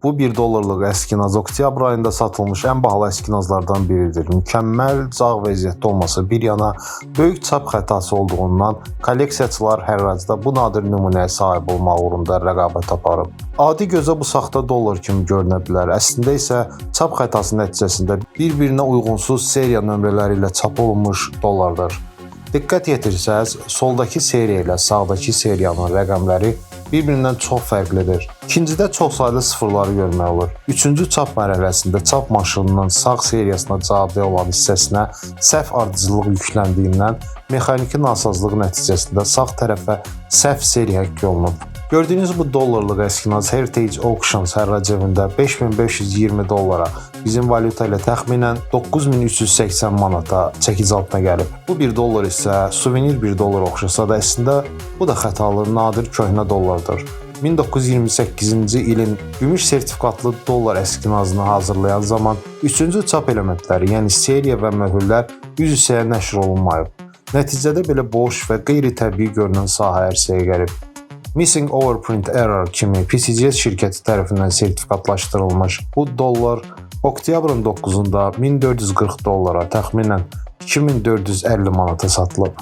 Bu 1 dollarlıq əskinaz oktyabr ayında satılmış ən bahalı əskinazlardan biridir. Mükəmməl cağ vəziyyətdə olması bir yana, böyük çap xətası olduğundan kolleksiyaçılar hərracda bu nadir nümunəyə sahib olmaq uğrunda rəqabət aparıb. Adi gözə bu saxta dollar kimi görünə bilər. Əslində isə çap xətası nəticəsində bir-birinə uyğunsuz seriya nömrələri ilə çap olunmuş dollardır. Diqqət yetirsəz, soldakı seriya ilə sağdakı seriyanın rəqəmləri bir-birindən çox fərqlidir. İkincidə çoxsaylı sıfırları görmək olur. Üçüncü çap mərhələsində çap maşınının sağ seriyasına cavabdeh olan hissəsinə səhv ardıcıllıq yükləndiyindən mexaniki nasazlıq nəticəsində sağ tərəfə səhv seriya həkk olunub. Gördüyünüz bu dollarlıq əskinaz Heritage Auctions hərrac evində 5520 dollara, bizim valyuta ilə təxminən 9380 manata çəkic altına gəlib. Bu 1 dollar isə suvenir 1 dollar oxşasa da, əslində bu da xətalı nadir köhnə dollardır. 1928-ci ilin gümüş sertifikatlı dollar əskinazını hazırlayan zaman üçüncü çap elementləri, yəni seriya və möhürlər üz hissəyə nəşr olunmayıb. Nəticədə belə boş və qeyri-təbii görünən sahə ərsəyə gəlib. Missing Overprint Error kimi PCGS şirkəti tərəfindən sertifikatlaşdırılmış bu dollar oktyabrın 9-da 1440 dollara, təxminən 2450 manata satılıb.